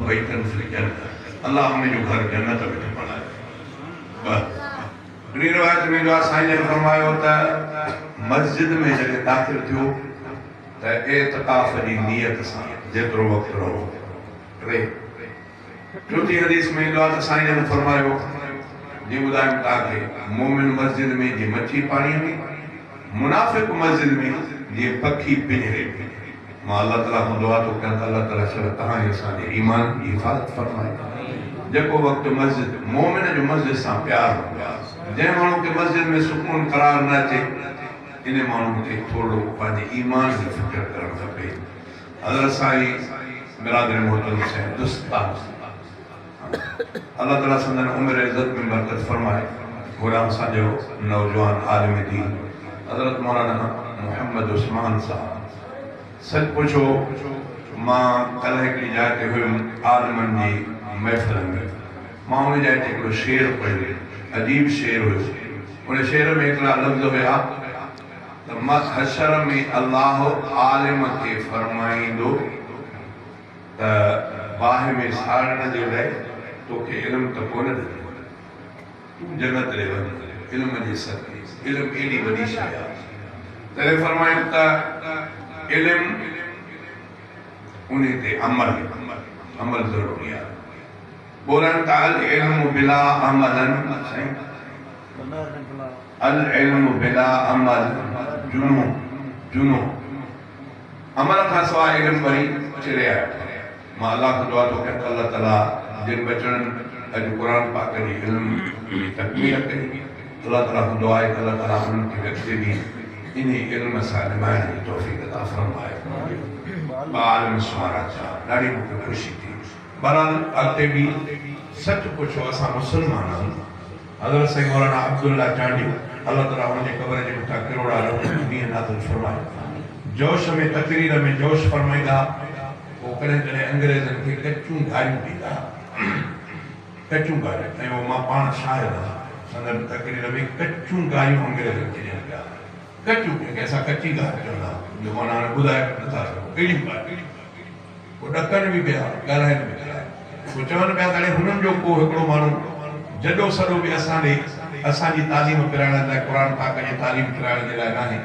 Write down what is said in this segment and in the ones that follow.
بيتا في الجنة، الله ان جو گهر جنت ۾ ٿو بڻائي. ٻه. ٽين روايت ۾ ايندو آهي سائين جن فرمايو ته مسجد ۾ جڏهن داخل ٿيو ته اعتڪاف جي نيت سان جيترو وقت رهو. ٽي. چوٿين حديث ۾ ايندو آهي ته سائين جن فرمايو، جيئن ٻڌايم توهان کي، مؤمن مسجد ۾ جيئن مڇي پاڻيء ۾، منافق مسجد ۾ جيئن پکي پڃري ۾. مان الله تعاليٰ کان دعا ٿو ڪيان ته الله تعاليٰ شل توهان ۽ اسان جي ايمان جي حفاظت فرمائي. جيڪو وقت مسجد، مؤمن جو مسجد سان پيار هوندو آهي. جنهن ماڻهو کي مسجد ۾ سڪون قرار نه اچي، انهي ماڻهو کي ٿورڙو پنهنجي ايمان جي فڪر ڪرڻ کپي. حضرت سائين برادر محترم سائين عبدالستار الله تعالي سندن عمر عزت ۾ برڪت فرمائي. هوڏانهن اسان جو نوجوان عالم دين حضرت مولانا محمد عثمان صاحب سچ پڇو مان ڪلهه هڪڙي جاء تي هيم عالمن جي محفل ۾ مان ان جاء تي هڪڙو شعر پڙهيو عجيب شعر هيو ان شعر ۾ هڪڙا لفظ هيا ته حشر ۾ الله عالم کي فرمائيندو ته باهه ۾ ساڙڻ جي لاء توکي علم ته ڪونه ڏنو، تون جنت ڏي وڃ، علم جي صدقي، علم ايڏي وڏي شيء آهي. تڏهن فرمايو ته علم انهي تي عمل، عمل ضروري آهي. ٻولن ته العلم بلا عملا سائين العلم بلا عمل جنون جنون عمل کان سواء علم وري چري آيو. مان الله کان دعا ٿو ڪيان ته الله تعالي جن ٻچڙن اڄ قرآن پاڪ جي علم جي تڪميل ڪئي الله تعالي کان دعا آهي ته الله تعالي انهن کي به اڳتي به انهي علم سان نڀائڻ جي توفيق عطا فرمائي. ٻه عالم سهارا ٿيا ڏاڍي مون کي خوشي ٿي. بهرحال اڳتي به سچ پڇو اسان مسلمان آهيون حضرت سائين مولانا عبدالله چانڊيو الله تعالي ان جي قبر جي مٿان ڪروڙها رحمتون مينهن نازل فرمائي جوش ۾ تقرير ۾ جوش فرمائيندا ها پوء ڪڏهن ڪڏهن انگريزن کي ڪچيون گاريون ڏيندا ها ڪچيون گاريون ۽ اهو مان پاڻ شاهد آهيان سندن تقرير ۾ ڪچيون گاريون انگريزن کي ڏين پيا ڪچيون جنهن کي اسان ڪچي گار چوندا آهيون جو معنيٰ هاڻي ٻڌائي نٿا سگهون اهڙيون گاريون هو ڏڪن به پيا، ڳالهائن به پيا. هو چون پيا ته اڙي هنن جو ڪو هڪڙو ماڻهو جڏو سڏو به اسان ڏي اسان جي تعليم پرائڻ لاء قرآن پاڪ جي تعليم پرائڻ جي لاء ناهي.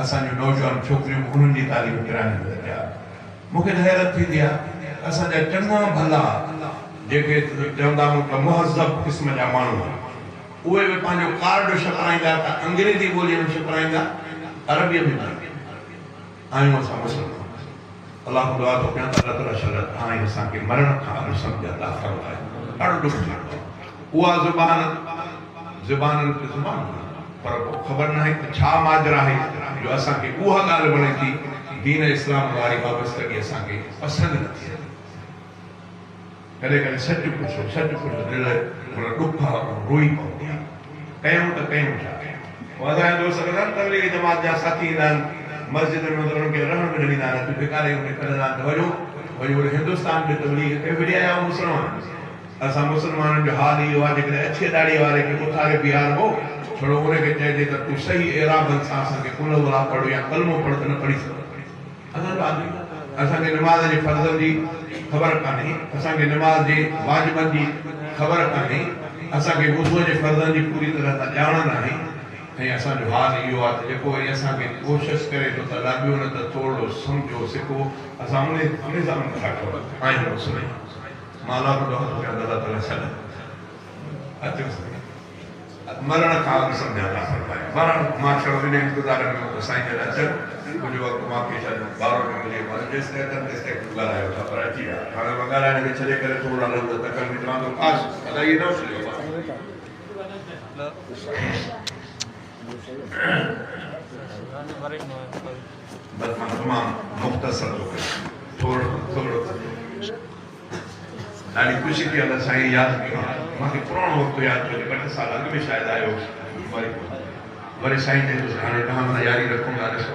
اسان جون نوجوان ڇوڪريون به انهن جي تعليم پرائڻ جي لاء تيار. مون کي ته حيرت ٿيندي آهي ته اسان جا چڱا ڀلا جيڪي چوندا آهيون ته مهذب قسم جا ماڻهو آهن اهي به پنهنجو ڪارڊ ڇپرائيندا ته انگريزي ٻوليء ۾ ڇپرائيندا عربيء ۾ نه. آهيون اسان مسلمان. الله کان دعا ٿو ڪيان ته الله تعالي شل توهان ۽ اسان کي مرڻ کان اڳ سمجهه عطا فرمائي. ڏاڍو ڏک ٿيندو آهي اها زبان زبانن تي زبان نه پر پوء خبر ناهي ته ڇا ماجرا آهي جو اسان کي اها ڳالهه وڻي ٿي دين اسلام واري وابستگي اسان کي پسند نه ٿي اچي. ڪڏهن ڪڏهن سچ پڇو سچ پڇو دل ان ڏک کان روئي پوندي آهي. ڪيون ته ڪيون ڇا؟ پوء اسان جا دوست ڪندا آهن تبليغي جماعت جا ساٿي ايندا آهن مسجد ۾ ته انهن کي رهڻ به نه ڏيندا آهن اچ ڌڪاري انهن کي ڪڍندا آهن ته وڃو وڃو وري هندستان ۾ تبليغ ڪيو هيڏي آيا آهيو مسلمان اسان مسلمانن جو حال اهو آهي جيڪڏهن اڇي ڏاڙهي واري کي اٿاري بيهاربو ڇڙو ان کي چئجي ته تون صحيح اعرابن سان اسان کي قل هو الله پڙهه يا ڪلمو پڙهه ته نه پڙهي سگهندو. اسان جو آدمي اسان کي نماز جي فرضن جي خبر ڪانهي، اسان کي نماز جي واجبن جي خبر ڪانهي، اسان کي وضوء جي فرضن جي پوري طرح سان ڄاڻ ناهي ۽ اسان جو حال اهو آهي ته جيڪو وري اسان کي ڪوشش ڪري ٿو ته ادا ٻيو نه ته ٿورڙو سمجهو سکو اسان انهي انهي سان به نٿا ٺهون آهيون مسلمان مان الله کان دعا ٿو ڪيان ته الله تعالي سڏ اچو سائين. مرڻ کان اڳ سمجهه عطا فرمائي. بهرحال مان ڇڙو ان انتظار ۾ هو ته سائين جن اچن. ڪجهه وقت مان کي شايد ٻاروٽ ملي ويو. مان جيستائين اچن تيستائين ڪجهه ڳالهايو ٿا پر اچي ويا. هاڻي مان ڳالهائڻ کي ڇڏي ڪري ٿورڙا لفظ تڪڙ ۾ چوان ٿو ڪاش ادا اهي نه اڇليو ها. بس مان تمام مختصر ٿو ڪريان. ٿورڙو ٿورڙو. ڏاڍي خوشي ٿي الله سائين ياد ڪيو آ مان کي پراڻو وقت ياد ٿو اچي ٻه ٽي سال اڳ ۾ شايد آيو هوس وري وري سائين چئي ٿو هاڻي توهان سان ياري رکون ٿا ڏسو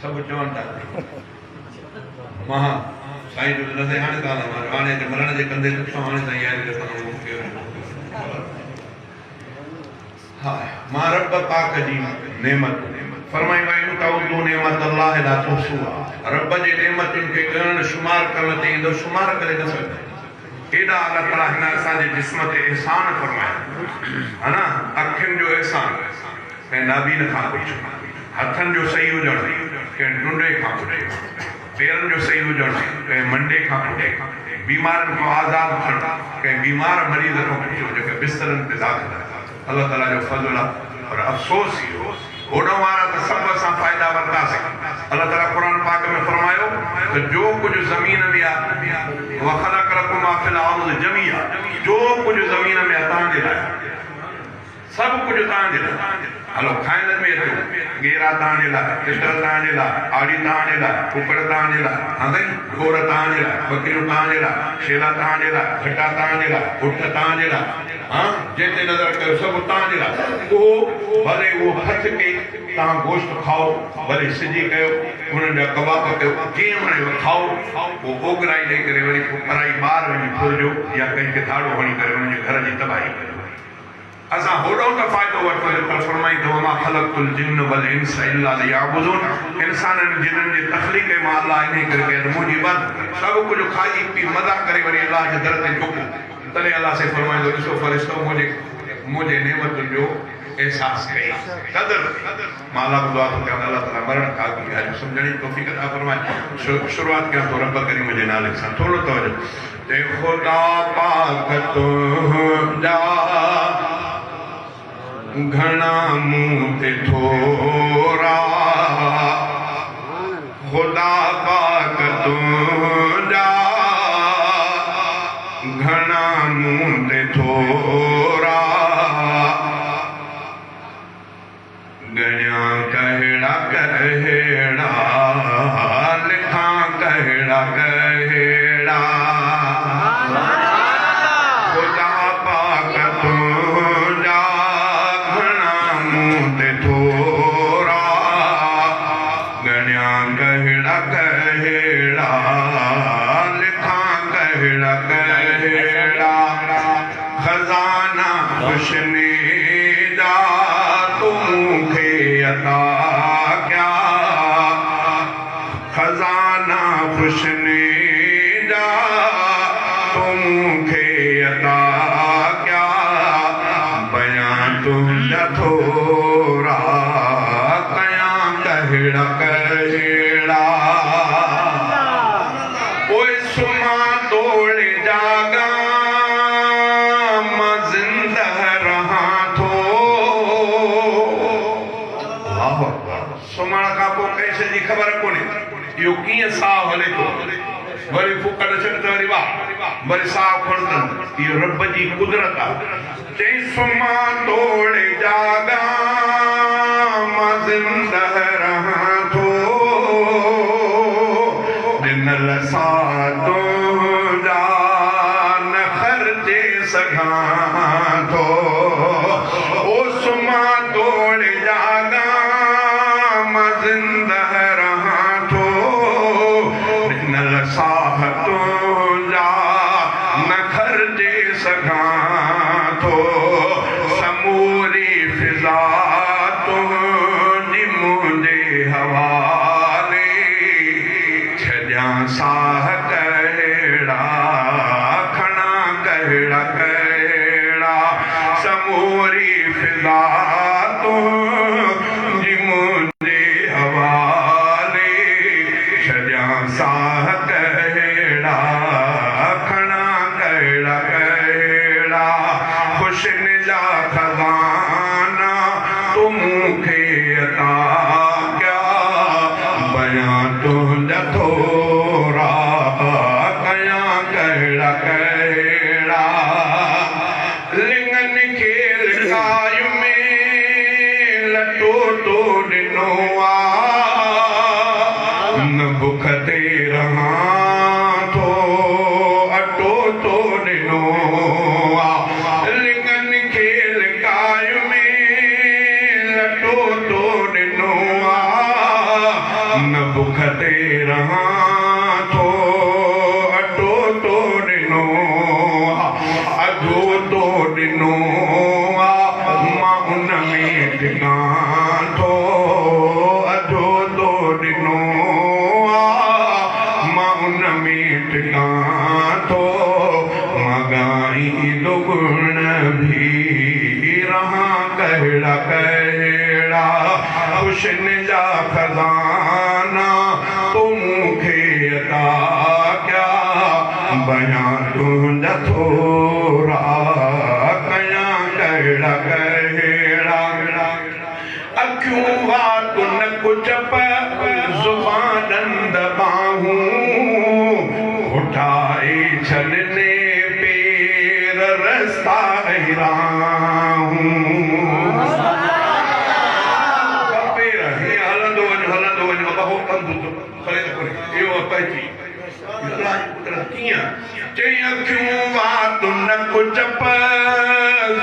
سڀ چون ٿا مان سائين جو نه سائين هاڻي توهان سان هاڻي مرڻ جي ڪنڌي تي هاڻي سائين ياري رکندو مون کي ها مان رب پاڪ جي نعمت فرمائي ويو. تعدوا نعمت الله لا تحصوها رب جي نعمتن کي ڳڻڻ شمار ڪرڻ تي ايندو شمار ڪري نه سگهندو. ايڏا الله تعالي هن اسان جي جسم تي احسان فرمايا ها نه اکين جو احسان ڪنهن نابين کان پڇ، هٿن جو صحيح هجڻ ڪنهن ٽنڊي کان پڇ، پيرن جو صحيح هجڻ ڪنهن منڊي کان پڇ، بيمارن کان آزاد ٿيڻ ڪنهن بيمار مريض کان پڇو جيڪي بسترن تي داخل آهن. الله تعالي جو فضل آ پر افسوس اهو هوڏانهن وارا ته سڀ اسان فائدا ورتاسين. الله تعالي قرآن پاڪ ۾ فرمايو ته جو ڪجهه زمين ۾ آ وخلق لڪم ما في الارض جميعا جو ڪجهه زمين ۾ آ توهان جي لاء آ. سڀ ڪجهه توهان جي لاء. هلو کائڻ ۾ اچو. ڳيرا توهان جي لاء، تتر توهان جي لاء، آڙي توهان جي لاء، ڪڪڙ توهان جي لاء، ها سائين، ڍور توهان جي لاء، ٻڪريون توهان جي لاء، شيلا توهان جي لاء، گهٽا توهان جي لاء، اٺ توهان جي لاء، ها جنهن تي نظر ڪيو سڀ توهان جي لاء. اهو ڀلي اهو ڦٿڪي توهان گوشت کائو، ڀلي سجي ڪيو، انهن جا ڪباب ڪيو، جيئن وڻيو کائو، پوء اوڳرائي ڏئي ڪري وري پوء پرائي ٻار وڃي ڦرجو يا ڪنهن کي ڌاڙو هڻي ڪري انهن جي گهر جي تباهي ڪجو. اسان هوڏانهن ته فائدو ورتو جو پر فرمائين ته وما خلقت الجن والانس الا ليعبدون انسانن ۽ جنن جي تخليق ئي مان الله انهي ڪري ڪئي ته منهنجي عبادت ڪن. سڀ ڪجهه کائي پي مزا ڪري وري الله جي در تي جهڪو تڏهن الله سائين فرمائيندو ڏسو فرشتؤ منهنجي منهنجي نعمتن جو احساس ڪئي قدر ڪئي. مان الله کان دعا ٿو ڪيان ته الله تعالي مرڻ کان اڳ ڳالهيون سمجهڻ جي توفيق عطا فرمائي. شروعات ڪيان ٿو رب ڪريم جي نالي سان ٿورڙو توجه. اي خدا پاڪ تنهنجا گهڻا مون تي ٿورا خدا پاڪ تنهنجا گهڻا مون تي ٿورا. ڳڻيان ڪهڙا ڪهڙا، لکان ڪهڙا ڪهڙا. خدا پاڪ تنهنجا گهڻا مون تي ٿورا. ڳڻيان ڪهڙا ڪهڙا، لکان ڪهڙا ڪهڙا. خزانا خوشني جا تو مون کي عطا ڪيا خزانا خوشني جا تو مون کي عطا ڪيا بيان تنهنجا ٿورا ڪيان ڪهڙا ڪهڙا پوء سمهان توڙي جاڳان مان زنده رهان ٿو. الله اڪبر سمهڻ کان پوء ڪنهن شيء جي خبر ڪونهي اهو ڪيئن ساهه هلي ٿو وري ڦوڪ ڇڏ ته وري واهه وري ساهه کڻ ته اهو رب جي قدرت آهي چئي سمهان توڙي جاڳان مان زنده رهان ٿو ڏنل ساهه تنهنجا نه خرچي سگهان ٿو او سمهان توڙي جاڳان مان زنده رهان ٿو ڏنل ساهه تنهنجا نه خرچي سگهان ٿو سموري فضا تنهنجي منهنجي حوالي ڇڏيان ساهه ڪهڙا کڻان ڪهڙا ڪهڙا سموري فضا تنهنجي منهنجي حوالي ڇڏيان ساهه ڪهڙا کڻان ڪهڙا ڪهڙا خوشين جا خزانا تو مون کي عطا ڪيا بيان تنهنجا ٿورا ٽڪان ٿو، مان ڳائيندو گڻ ڀي رهان ڪهڙا ڪهڙا خوشين جا خزانا تو مون کي عطا ڪيا، بيان تنهنجا ٿورا ڪيان ڪهڙا ڪهڙا. اکيون وات نڪ چپ زبان ڏند ٻانهون ڦٽائي ڇڏني پير رستا ۽ راهون. ٻه پير هيئن هلندو وڃ هلندو وڃ ابا هو پنڌ ته پري ته ڪونهي اهو پهچي الله جي قدرت ڪيئن چئي اکيون وات نڪ چپ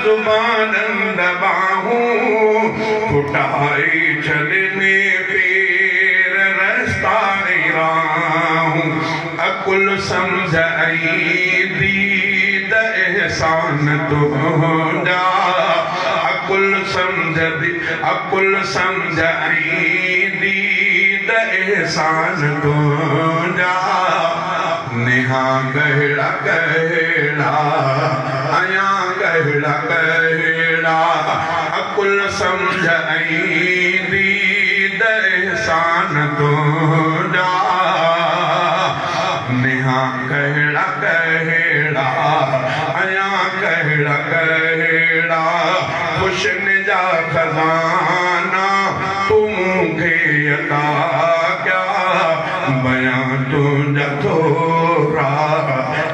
زبان ڏند ٻانهون ڦٽائي ڇڏني پير رستا ۽ راهون عقل سمجهه ۽ ديد احسان تنهنجا عقل سمجهه عقل سمجهه ۽ ديد احسان تنهنجا. نهان ڪهڙا ڪهڙا عيان ڪهڙا ڪهڙا عقل سمجهه ۽ ديد احسان تنهنجا نهان ڪهڙا ڪهڙا عيان ڪهڙا ڪهڙا خوشين جا خزانا تو مون کي عطا ڪيا. بيان تنهنجا ٿورا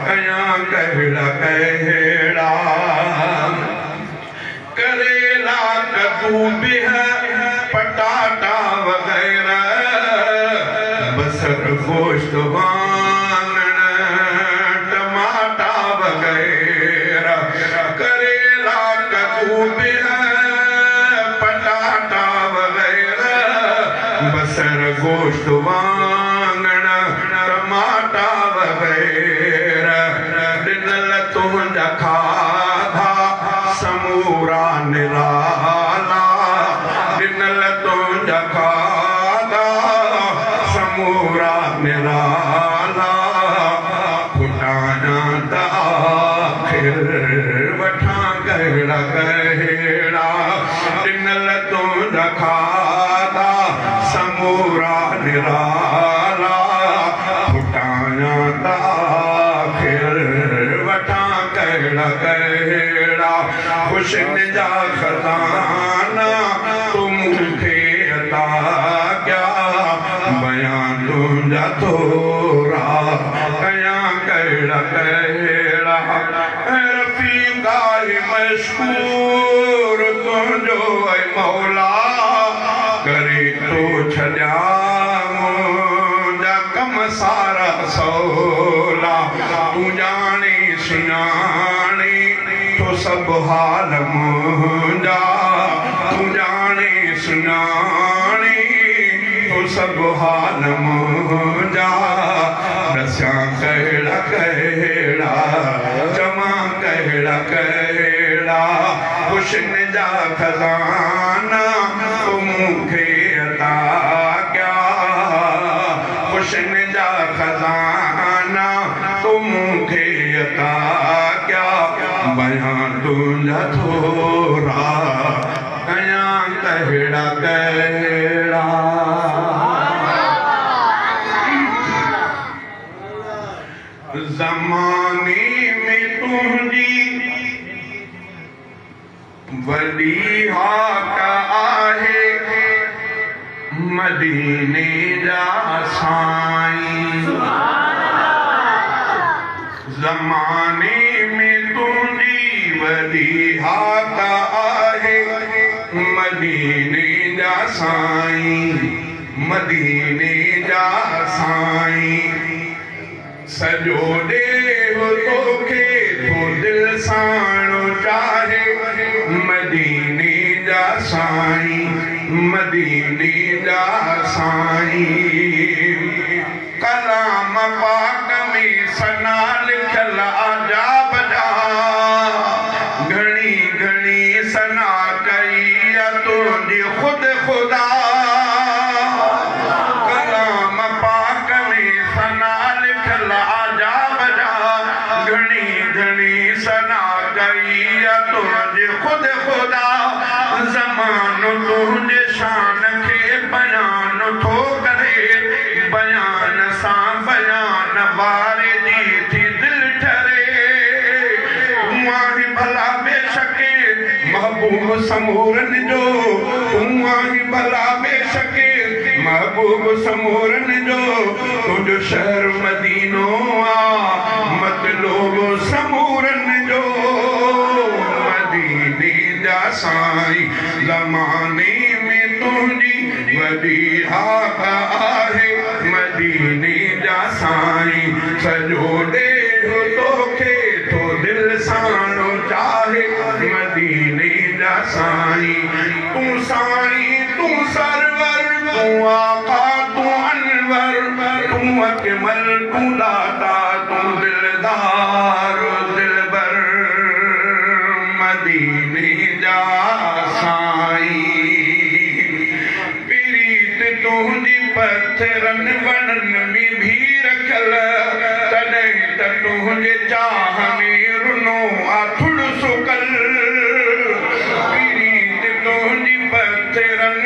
ڪيان ڪهڙا ڪهڙا ڪريلا ڪدو بهه پٽاٽا وغيره بصر گوشت واڱڻ ٽماٽا وغيره ڪريلا ڪدو بهه پٽاٽا وغيره بصر گوشت واڱڻ ٽماٽا وغيره ڏنل تنهنجا کاڌا سمورا نرالا ڏنل تنهنجا کاڌا سمورا نرالا ڦٽايان ته آخر وٺان ڪهڙا ڪهڙا ڏنل تنهنجا کاڌا سمورا نرالا ڦٽايان ته آخر وٺان ڪهڙا ڪهڙا خوشين جا خزانا تو مون کي عطا ڪيا بيان تنهنجا ٿورا ڪيان ڪهڙا ڪهڙا رفيق آهي مشڪور تنهنجو اي مولا ڪري ٿو ڇڏيان منهنجا ڪم سارا سولا تون ڄاڻي سڃاڻي ٿو سڀ حال منهنجا تون ڄاڻي سڃاڻي ٿو سڀ حال منهنجا ڏسيان ڪهڙا ڪهڙا چوان ڪهڙا ڪهڙا حسن جا خزانا تو مون کي عطا ڪيا حسن جا خزانا تو مون کي عطا ڪيا بيان تنهنجا ٿورا ڪيان ڪهڙا ڪهڙا. زماني ۾ تنهنجي وڏي هاڪ آهي مديني جا سائين. زماني ۾ تنهنجي وڏي هاڪ آهي مديني جا سائين مديني جا سائين. سڄو ڏيهه توکي ٿو دل ساڻ چاهي مديني جا سائين مديني جا سائين ڪلام پاڪ ۾ ثنا لکيل آ جا بجا گهڻي گهڻي ثنا ڪئي آ تنهنجي خود خدا. ڪلام پاڪ ۾ ثنا لکيل آ. خود خدا، زمانو تنهنجي شان کي بيان ٿو ڪري، بيان سان بيان واري جي ٿي دل ٺري. تون آهين ڀلا بيشڪ محبوب سمورن جو، تون آهين ڀلا بيشڪ محبوب سمورن جو، تنهنجو شهر مدينو آ مطلوب سمورن جو. مديني جا سائين زماني ۾ تنهنجي وڏي هاڪ آهي، مديني جا سائين سڄو ڏيهه توکي ٿو دل ساڻ چاهي، مديني جا سائين تون سائين تون سرور تون آقا تون انور تون اڪمل تون داتا تون دلدار دلبر، مديني جا سائين. پريت تنهنجي پٿرن وڻن ۾ ڀي رکيل، تڏهن ته تنهنجي چاهه ۾ رنو آ ٿڙ سڪل. پريت تنهنجي پٿرن،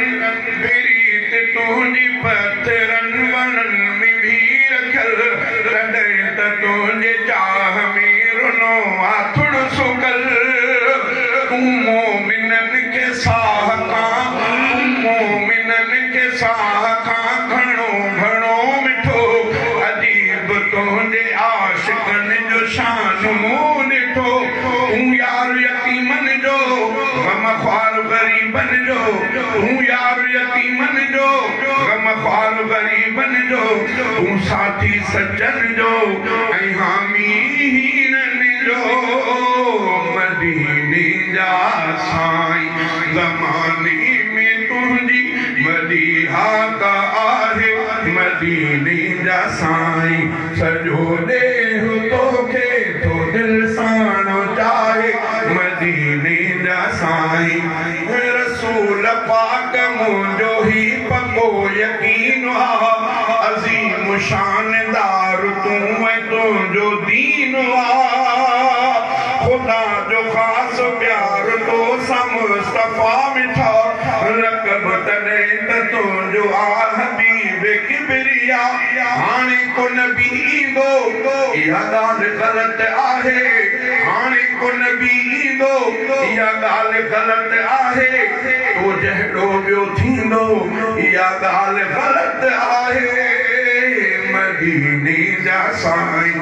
پريت تنهنجي پٿرن وڻن ۾ ڀي رکيل، تڏهن ته تنهنجي چاهه ۾ رنو آ ٿڙ سڪل. تون مومنن کي ساهه کان، تون مومنن کي ساهه کان گهڻو گهڻو مٺو، عجيب تنهنجي عاشقن جو شان مون ڏٺو. تون يار يتيمن جو، غم خوار غريبن جو، تون يار يتيمن جو، غم خوار غريبن جو، تون ساٿي سچن جو ۽ حامي هيڻن جو. مديني جا سائين زماني ۾ تنهنجي وڏي هاڪ آهي، مديني جا سائين سڄو ڏيهه توکي ٿو دل ساڻ چاهي، مديني جا سائين رسول پاڪ منهنجو هي پڪو يقين آ، عظيم شاندار تون ۽ تنهنجو دين آ، خدا جو خاص پيار تو سان مصطفيٰ مٺا، لقب تڏهن ته تنهنجو آ حبيب ڪبريا، هاڻي ڪو نبي ايندو اها ڳالهه غلط آهي، هاڻي ڪو نبي ايندو اها ڳالهه غلط آهي، تو جهڙو ٻيو ٿيندو اها ڳالهه غلط آهي، مديني جا سائين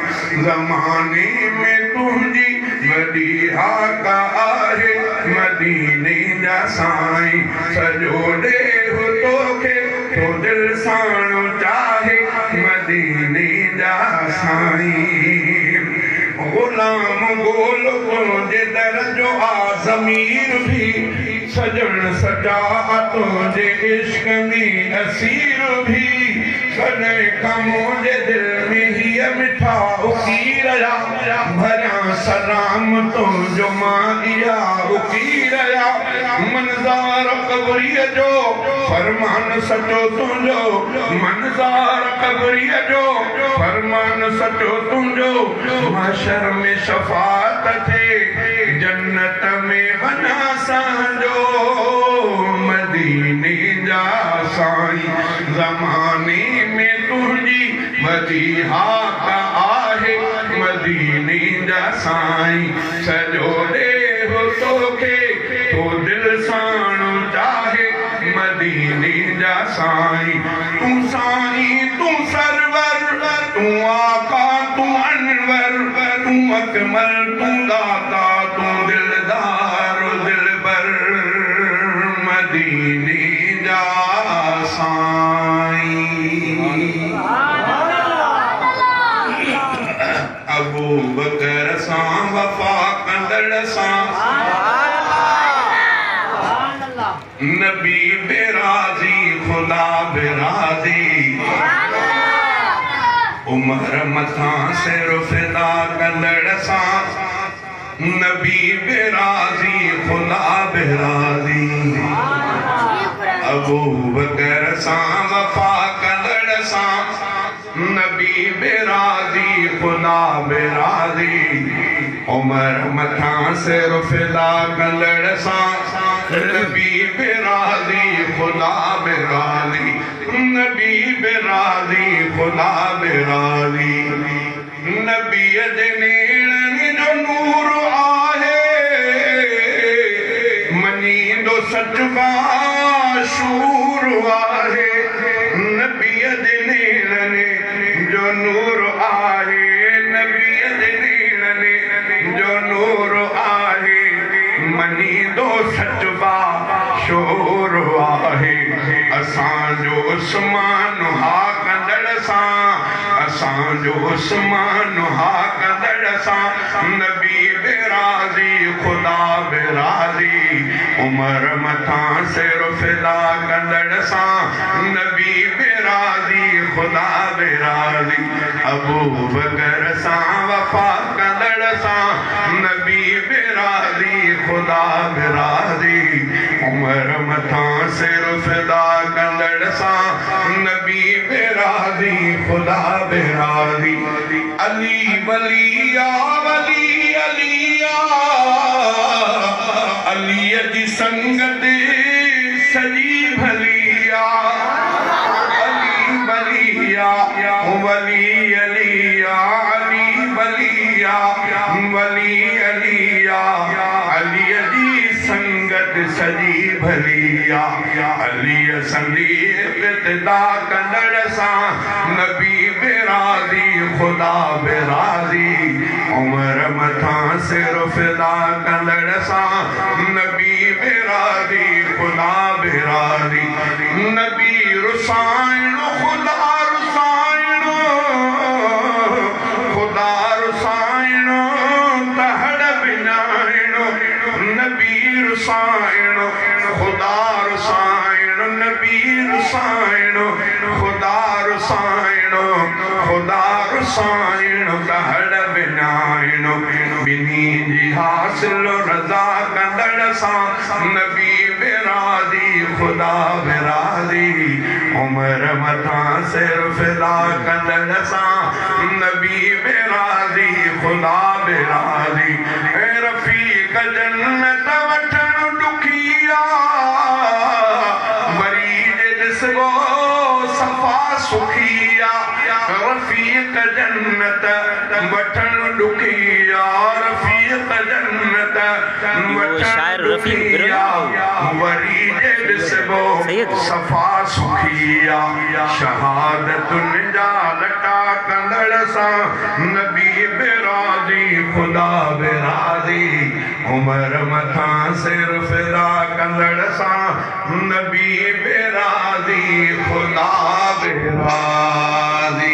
زماني ۾ تنهنجي وڏي هاڪ آهي، مديني جا سائين سڄو ڏيهه توکي ٿو دل ساڻ چاهي، مديني جا سائين غلام گول تنهنجي در جو آ ضمير ڀي، سڄڻ سچا تنهنجي عشق ۾ اسير ڀي، ڪڏهن کان منهنجي دل ۾ هيء مٺا اڪير آ، ڀريان سلام تنهنجو مان اها اڪير آ، منظار قبريء جو فرمان سچو تنهنجو، منظار قبريء جو فرمان سچو تنهنجو، محشر ۾ شفاعت ٿئي جنت ۾ وڃان سهنجو، مديني جا سائين زماني ۾ تنهنجي وڏي هاڪ آهي، مديني جا سائين سڄو ڏيهه توکي ٿو دل ساڻ چاهي، مديني جا سائين تون سائين تون سرور تون آقا تون انور تون اڪمل تون داتا تون دلدار دلبر، مديني جا سائين. ابوبڪر سان وفا ڪندڙ سان. نبي به راضي خدا به راضي. عمر مٿان سر فدا ڪندڙ سان. نبي به راضي خدا به راضي. ابوبڪر سان وفا ڪندڙ سان. نبي به راضي خدا به راضي. عمر مٿان سر فدا ڪندڙ سان، نبي به راضي خدا به راضي، نبي به راضي خدا به راضي. نبيء جي نيڻن جو نور آهي، مڃيندو سچ باشعور آهي. نبيء جي نيڻن جو نور آهي، نبيء جي نيڻن جو نور آهي، مڃيندو سچ باشعور آهي. اسان جو عثمان ها ڪندڙ سان، اسان جو عثمان ها ڪندڙ سان، نبي به راضي خدا به راضي، عمر مٿان سر فدا ڪندڙ سان، نبي به راضي خدا به راضي، ابوبڪر سان وفا ڪندڙ سان، نبي به راضي خدا به راضي، عمر مٿان سر فدا ڪندڙ سان، نبي به راضي خدا به راضي، علي ولي آ ولي علي آ، علي جي سنگت سڄي ڀلي آ، علي ولي آ ولي علي آ، علي ولي آ ولي علي آ، علي جي سنگت سڄي ڀلي آ، علي سندي اقتدا ڪندڙ سان، نبي به راضي خدا به راضي، عمر مٿان سر فدا ڪندڙ سان، نبي به راضي خدا به راضي، نبي رسائڻ خدا رسائڻ، خدا رسائڻ ته هڙ وڃائڻ، نبي رسائڻ خدا رسائڻ، نبي رسائڻ خدا رسائڻ، خدا رسائڻ ته هڙ وڃائڻ، ٻنهي جي حاصل رضا ڪندڙ سان، نبي به راضي خدا به راضي، عمر مٿان سر فدا ڪندڙ سان، نبي به راضي خدا به راضي، رفيق جنت وٺڻ ڏکي آ، وري جي ڏسبو صفا سکي آ، رفيق جنت وٺڻ ڏکي آ، رفيق جنت اهو وٺڻ شاعر رفيق ڏکي بروهي آ، نه هو؟ وري جي ڏسبو سيد. صفا سکي آ، شهادتن جا لٽا ڪندڙ سان، نبي به راضي خدا به راضي، عمر مٿان سر فدا ڪندڙ سان، نبي به راضي خدا به راضي.